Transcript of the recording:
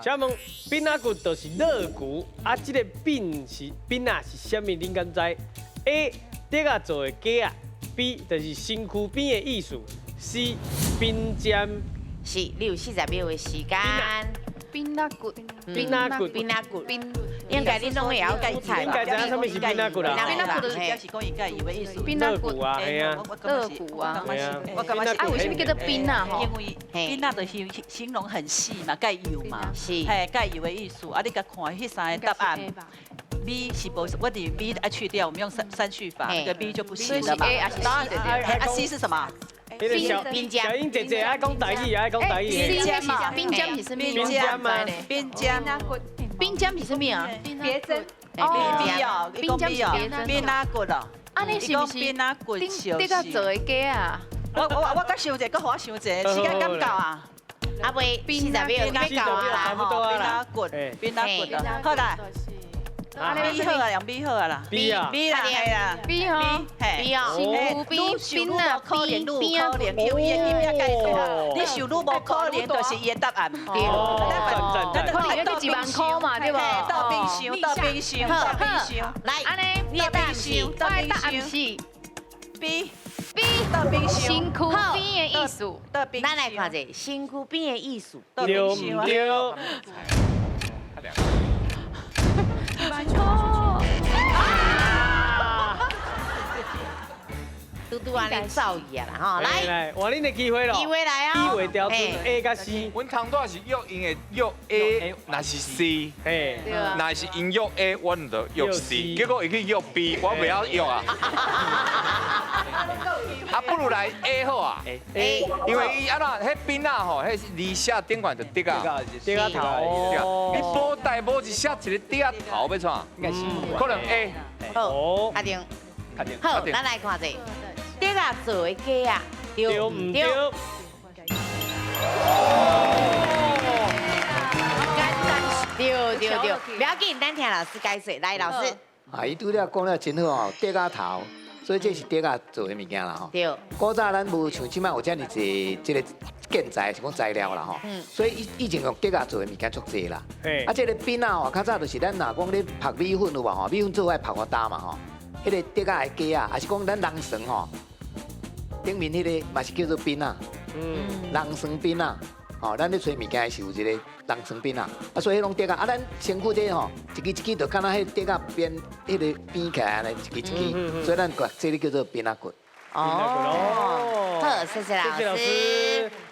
請問餅仔骨就是肋骨，啊，這个餅是餅仔是啥物？恁敢知？A 竹仔做的架仔，B 就是身軀邊的意思，C 邊尖。是，你有40秒的時間。餅仔骨，餅仔骨。餅仔骨，應該你攏會曉記菜。應該知影啥物是餅仔骨啦。餅仔骨就是表示講伊佮意的意思。餅仔骨啊，係啊。肋骨啊。係啊。我感覺是啊，為什麼叫做餅仔吼？因為餅仔就是形容很細嘛，蓋幼嘛。是。嘿，蓋幼的意思。啊，你共看彼三个答案。B 是無，我佇 B 愛去掉，我們用刪序法，那個 B 就不行了嘛。 A 還是 C 的？啊，C 是什麼？小小英姐姐愛講台語，愛講台語。邊尖嘛，邊尖是啥物？邊尖嘛，邊尖。邊尖是啥物啊？別針。哦，邊尖是別針。餅仔骨哦。啊，你是毋是？餅仔骨頂頂個做的架啊？我閣想一個，閣予我想一個，時間敢夠啊？啊未，40秒，欲到啊啦。差不多餅仔骨，餅仔骨啊，好啦。B 好啊，用 B 好啊啦。 B 啊，B 啦，係啦，B 吼，B 哦，身軀邊邊啊，可能，愈可能，因為伊的音樂介大，你想愈無可能，就是伊的答案。對，可能要1萬箍嘛，對無？倒冰箱，倒冰箱，倒冰箱。來，按呢，你的答案是，我的答案是 B B，倒冰箱，身軀邊的意思。倒冰咱來看者，身軀邊的意思。對毋對？錯。拄拄按呢走去啊啦吼，來來，換恁的機會咯，機會來啊，機會調轉 A 佮 C。阮頭拄是約𪜶會約 A，若是 C，若是𪜶約 A，阮就約 C，結果伊去約 B，我袂曉約啊。啊，不如來 A 好啊，A，因為伊按怎，彼餅仔吼，彼字寫頂懸就竹仔，竹仔頭，你布袋無一寫一个竹仔頭欲創？應該是，可能 A。好，確定，確定。好，咱來看者。竹仔做的架仔，對毋對？簡單，對對對，不要緊，咱聽老師解說。來，老師。啊，伊拄才講了真好哦，竹仔頭，所以這是竹仔做的物件啦吼。對。古早咱無像這擺有遮爾濟這个建材，是講材料啦吼。所以以前用竹仔做的物件足濟啦。啊，這个餅仔吼，較早就是咱若講咧曝米粉有無吼？米粉做愛曝偌焦嘛吼。彼个竹仔的架仔，抑是講咱籠床吼。頂面彼个嘛是叫做餅仔，籠床餅仔，吼，咱咧揣物件的時有一个籠床餅仔，啊，所以彼攏竹仔，啊，咱身軀這吼，一支一支就敢若彼竹仔編彼个編起來按呢，一支一支，所以咱講這个叫做餅仔骨。哦，好，謝謝老師。